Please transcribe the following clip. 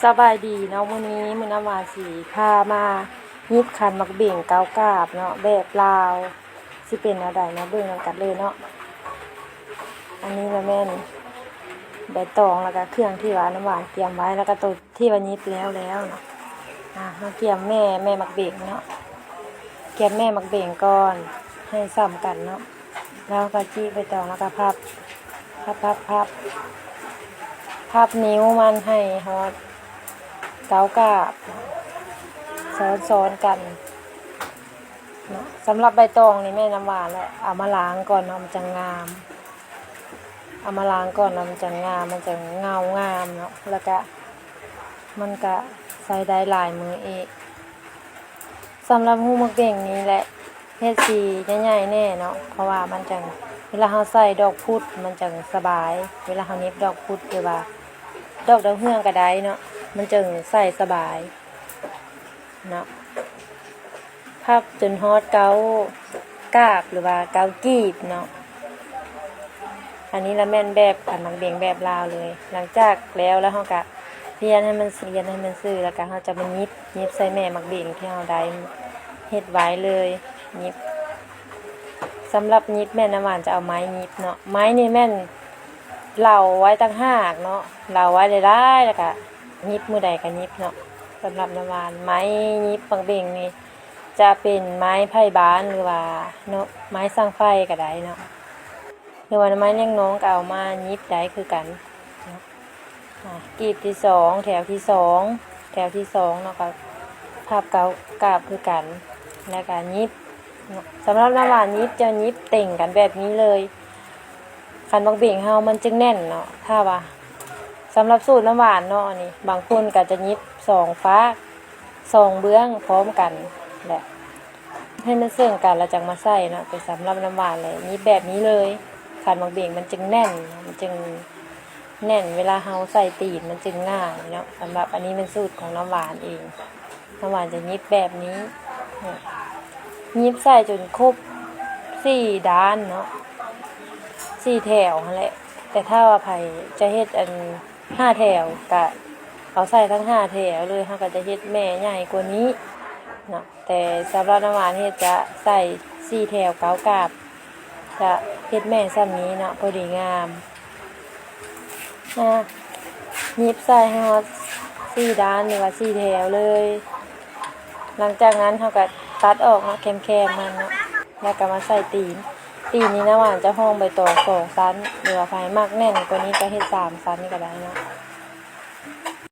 ສະບາຍດີເນາະ ມື້ນີ້ມື້ນ້ຳຫວານຊິພາມາຫຍິບຂັນໝາກເບັງເກົ້າກາບເນາະ ແບບລາວ ຊິເປັນແນວໃດ ມາເບິ່ງນຳກັນເລີຍເນາະ. ອັນນີ້ລະແມ່ນໃບຕອງ ແລ້ວກະເຄື່ອງທີ່ວ່ານ້ຳຫວານກຽມໄວ້ ແລ້ວກະໂຕທີ່ວ່າຫຍິບແລ້ວແລ້ວເນາະ. ອາ ມາກຽມແມ່ ແມ່ໝາກເບັງເນາະ ກຽມແມ່ໝາກເບັງກ່ອນ ໃຫ້ສ່ຳກັນເນາະ. ແລ້ວກໍຈີກໃບຕອງ ແລ້ວກໍພັບ ພັບ ພັບ ພັບ ພັບນິ້ວມັນໃຫ້ຮອດເກົ້າກາບ ຊ້ອນໆກັນເນາະ. ສຳລັບໃບຕອງນີ້ແມ່ນນ້ຳຫວານແຫຼະ ເອົາມາລ້າງກ່ອນເນາະ ມັນຈັ່ງງາມ ເອົາມາລ້າງກ່ອນເນາະ ມັນຈັ່ງງາມ ມັນຈັ່ງເງົາງາມເນາະ ແລ້ວກະມັນກະໃຊ້ໄດ້ຫຼາຍມື້ອີກ. ສຳລັບຮູໝາກເບັງນີ້ແຫຼະ ເຮັດສີໃຫຍ່ໆແດ່ເນາະ ເພາະວ່າມັນຈັ່ງ ເວລາເຮົາໃສ່ດອກພຸດມັນຈັ່ງສະບາຍ ເວລາເຮົາຫຍິບດອກພຸດ ຫຼືວ່າດອກດາວເຮືອງກໍໄດ້ເນາະ ມັນຈັ່ງໃສ່ສະບາຍເນາະ. ພັບຈົນຮອດເກົ້າກາບ ຫຼືວ່າເກົ້າກີບເນາະ. ອັນນີ້ລະແມ່ນແບບ ອັນ ໝາກເບັງແບບລາວເລີຍ. ຫຼັງຈາກແລ້ວ ແລ້ວເຮົາກະລຽນໃຫ້ມັນ ລຽນໃຫ້ມັນຊື່ ແລ້ວກະເຮົາຈະມາຫຍິບ ຫຍິບໃສ່ແມ່ໝາກເບັງທີ່ເຮົາໄດ້ເຮັດໄວ້ເລີຍ ຫຍິບ. ສຳລັບຫຍິບແມ່ນນ້ຳຫວານຈະເອົາໄມ້ຫຍິບເນາະ ໄມ້ນີ້ແມ່ນເຫຼົາໄວ້ຕ່າງຫາກເນາະ ເຫຼົາໄວ້ຫຼາຍໆ ແລ້ວກະຫຍິບມື້ໃດກະຫຍິບເນາະ. ສຳລັບນ້ຳຫວານ ໄມ້ຫຍິບໝາກເບັງນີ້ຈະເປັນໄມ້ໄຜ່ບ້ານ ຫຼືວ່າເນາະ ໄມ້ສັງໄຟກະໄດ້ເນາະ. ຫຼືວ່າໄມ້ເລັກນ້ອຍກໍເອົາມາຫຍິບໄດ້ຄືກັນເນາະ. ອາ ກີບທີສອງ ແຖວທີສອງ ແຖວທີສອງເນາະ ກໍພັບເກົ້າກາບຄືກັນ ແລ້ວກໍຫຍິບເນາະ. ສຳລັບນ້ຳຫວານຫຍິບ ຈະຫຍິບເຕັງກັນແບບນີ້ເລີຍ ຂັນໝາກເບັງເຮົາມັນຈຶ່ງແໜ້ນເນາະ. ຖ້າວ່າ ສຳລັບສູດນ້ຳຫວານເນາະ ອັນນີ້ ບາງຄົນກໍຈະຫຍິບສອງຟາກ ສອງເບື້ອງພ້ອມກັນແຫຼະ ໃຫ້ມັນເຊິ່ງກັນ ແລ້ວຈັ່ງມາໃສ່ເນາະ. ແຕ່ສຳລັບນ້ຳຫວານແຫຼະ ຫຍິບແບບນີ້ເລີຍ. ຂັນໝາກເບັງມັນຈຶ່ງແໜ້ນ ມັນຈຶ່ງແໜ້ນ ເວລາເຮົາໃສ່ຕີນມັນຈຶ່ງງ່າຍເນາະ. ສຳລັບອັນນີ້ແມ່ນສູດຂອງນ້ຳຫວານເອງ ນ້ຳຫວານຈະຫຍິບແບບນີ້ ຫຍິບໃສ່ຈົນຄົບສີ່ດ້ານເນາະ ສີ່ແຖວຫັ້ນແຫຼະ. ແຕ່ຖ້າວ່າໃຜຈະເຮັດອັນຫ້າແຖວ ກະເອົາໃສ່ທັງຫ້າແຖວເລີຍ ເຮົາກໍຈະເຮັດແມ່ໃຫຍ່ກວ່ານີ້ເນາະ. ແຕ່ສຳລັບນ້ຳຫວານເຮັດຈະໃສ່ສີ່ແຖວເກົ້າກາບ ຈະເຮັດແມ່ສ່ຳນີ້ເນາະ ພໍດີງາມ. ອາ ຫຍິບໃສ່ໃຫ້ຮອດສີ່ດ້ານ ຫຼືວ່າສີ່ແຖວເລີຍ. ຫຼັງຈາກນັ້ນເຮົາກໍຕັດອອກເນາະ ແຄມໆມັນເນາະ ແລ້ວກໍມາໃສ່ຕີນ. ຕີນນີ້ນ້ຳຫວານຈະຫ້ອງໃບຕອງສອງຊັ້ນ ຫຼືວ່າໃຜມັກແໜ້ນກວ່ານີ້ກໍເຮັດສາມຊັ້ນກໍໄດ້ເນາະ.